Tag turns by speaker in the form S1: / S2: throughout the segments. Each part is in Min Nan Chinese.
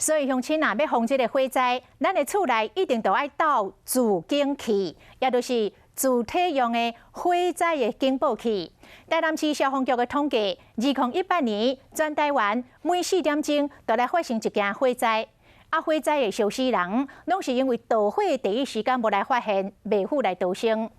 S1: 所以鄉親啊，欲防這个火災，咱的厝內一定都愛鬥自警器，也就是自體用的火災的警報器。台南市消防局的統計，2018年全台灣每4點鐘就來發生一件火災。啊，火災的燒死人，攏是因為著火第一時間無來發現，袂赴來逃生。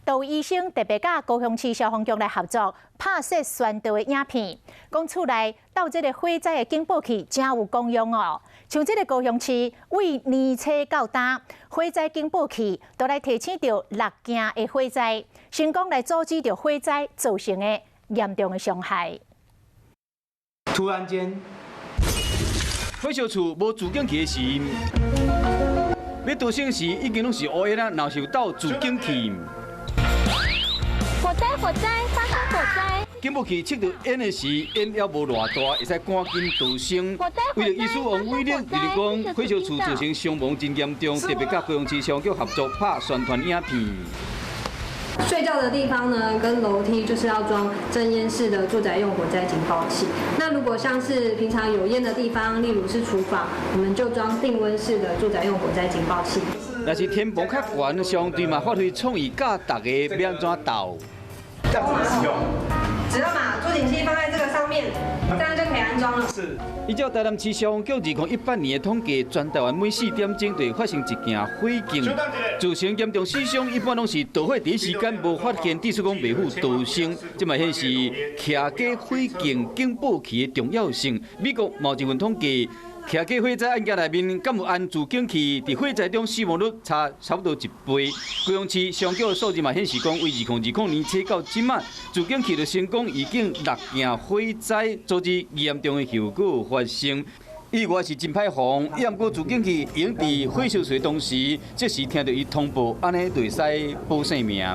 S1: 就有醫生特別佮高雄市消防局來合作，拍攝宣導的影片，講厝內鬥這个火災的警報器誠有功用哦。像這个高雄市，對年初到今，火災警報器都來提醒著六件的火災，成功來阻止著火災造成的嚴重的傷害。
S2: 突然間，
S3: 火燒厝無自警器的時，欲逃生時已經攏是烏煙啊！若是有鬥自警器，
S4: 火災！火災！發生火災！
S3: 警報器測著煙的時，煙猶無偌大，會使趕緊逃生。為著醫師王偉力，就是講火燒厝造成傷亡真嚴重，特別佮高雄市消防局合作拍宣傳影片。
S5: 睡覺的地方呢，跟樓梯就是要裝偵煙式的住宅用火災警報器。那如果像是平常有煙的地方，例如是廚房，我們就裝定溫式的住宅用火災警報器。
S3: 若是天棚較懸，消防隊嘛發揮創意教大家欲按怎鬥。
S2: 要怎麼使用？
S5: 只要把助警器放在這個上面，這樣就可以安裝了。
S2: 是。
S3: 依照台南市消防局2018年的統計，全台灣每4點鐘就會發生一件火警，造成嚴重死傷，一般攏是著火第一時間無發現，致使講袂赴逃生。這嘛顯示徛家火警警報器的重要性。美國某一份統計，徛家火災案件內面，敢有安自警器？佇火災中死亡率差差不多一倍。高雄市消防局的數字嘛顯示講，為2020年起到這馬，自警器就成功預警六件火災，阻止嚴重的後果發生。意外是真歹防，也毋過自警器用佇火燒厝當時，即時聽著伊通報，按呢就會使保性命。